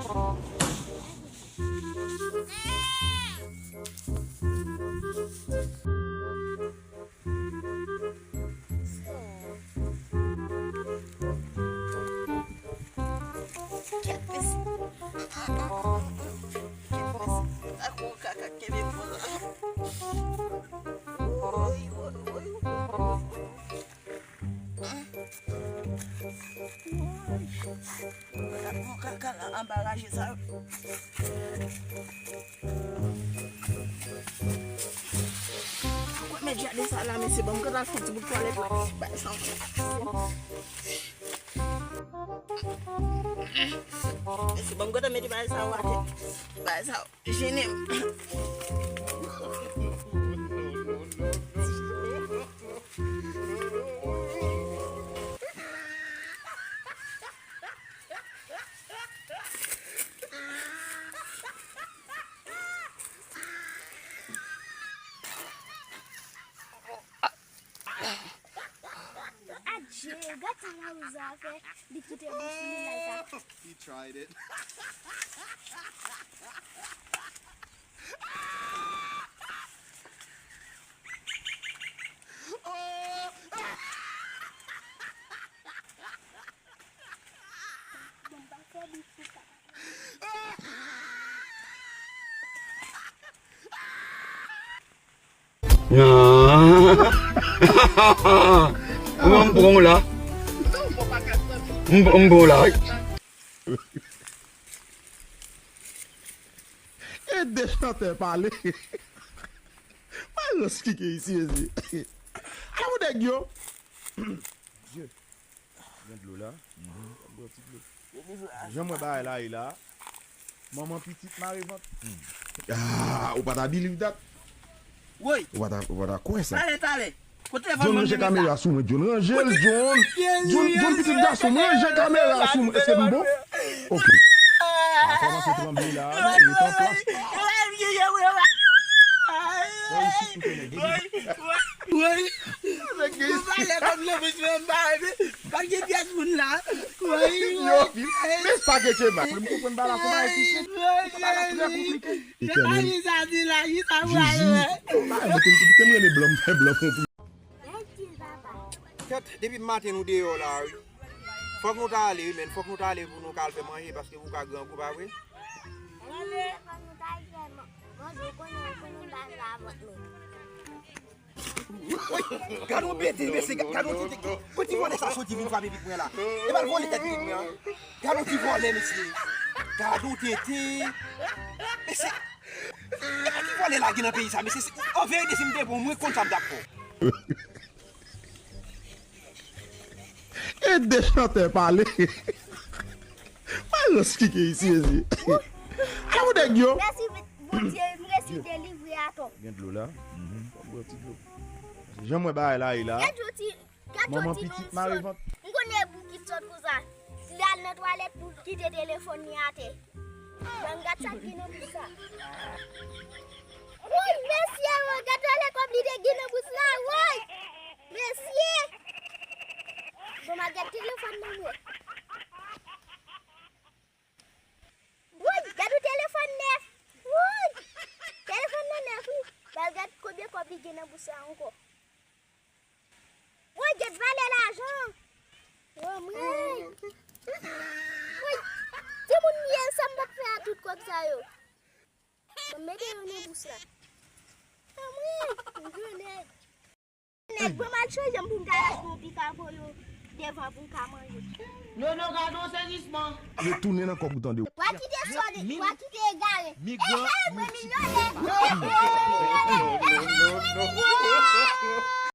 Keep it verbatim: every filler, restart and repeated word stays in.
Kèt mesye. Kèt mesye. Ak yon kaka kenbe pou la. Woy, woy, woy, woy, woy. Woy. Kaka, kaka la anba raje sa yo. Kwè mèt jade sa la, mesye, ban m gade al fè yon ti bout twalèt la. Bay sa. Mesye, ban m gade mete bay sa yo atè. Bay sa yo jennen m. Adje, gad sa Mawozo a fè, li kite bouch li la sa. He tried it. Bon, pa fè bif pou sa. Ou wè m pran w la. M, m pran w la, wi. E de chantè pale. Pa rans ki gen isi, mesye. Ala pou nèg yo. Gen dlo la. Mhm. Bwè ti dlo. Jan m wè bagay la ye la. Manman pitit mare vant. Ah, ou pa ta believe that? Woy. Ou pa ta, ou pa ta kwè sa? Talè, talè. Kote telefòn John, mwen ranje menm kamera sa? Sou mwen, John. Ranje l, John. John, John, pitit gason m, ranje kamera sou mwen. Èske m bon? Ok. A kòmanse tranble la, li t an plas. Woy, woy, woy. Woy. Ou pale kòm nan bouch mwen, m pa Pa gen pyès moun la. Woy, yo, woy. Men sa ke Keba. Pou m konprann bagay la, kòman e pise. Bagay la trè konplike. Keba, ki sa di la, ki sa pral wè. Bagay mwen te, te m rele blan, m fè blan konprann. Kèt, depi maten nou deyò la, wi. Fòk nou ta ale, wi, men fòk nou ta ale pou nou ka al fè manje, paske pou ka grangou, pa vre? Wi, fòk nou ta al fè man-, manje, ou konnen, ou konnen m pa jwe avèk nou. Gad yon bete, mesye, gad yon tete. Kot ti vòlè sa soti vin frape pitit mwen la? E pa l vòlè tèt pitit mwen an. Gad yon ti vòlè, mesye. Gad yon tete. Mesye, e pa ti vòlè la gen nan peyi sa, mesye. An verite, si m te bon, mwen konn sa m t ap fè. E de chantè pale. Pa rans ki gen isi, mesye. Ala pou nèg yo. Mèsi, Bondye, m resi delivre atò. Gen dlo la? Mhm. Bwè ti dlo. Jan m wè bagay la ye la. Gad yon ti, gad yon ti nonm sòt. M konnen boukit sòt konsa. Li al nan twalèt pou l kite telefòn li atè. Bon, gad sa k gen nan bouch sa. Woy, mesye, woy, gad twalèt kòb li te gen nan bouch la, woy. Mesye. Bon, m al gad telefòn nan mwen. Woy, gad yon telefòn nèf. Woy. Telefòn nan nèf, wi. M al gad konbyen kòb li gen nan bouch sa ankò. Woy, gad valè lajan. Woy, mwen. Woy, timoun m ye, sa m p ap fè a tout kòb sa yo. Mwen mete yo nan bous la. Anmwey, m grenèg. Nèg, ban m al chanje m pou m ka al achte yon pika pou yo devan pou m ka manje. Nono, gade yon sezisman. Retounen nan kòb ou tande. W a kite sòde, w a kite egare. Migran, eh, eh, mwen milyonè. Mwen milyonè. Eh, eh, mwen milyonè.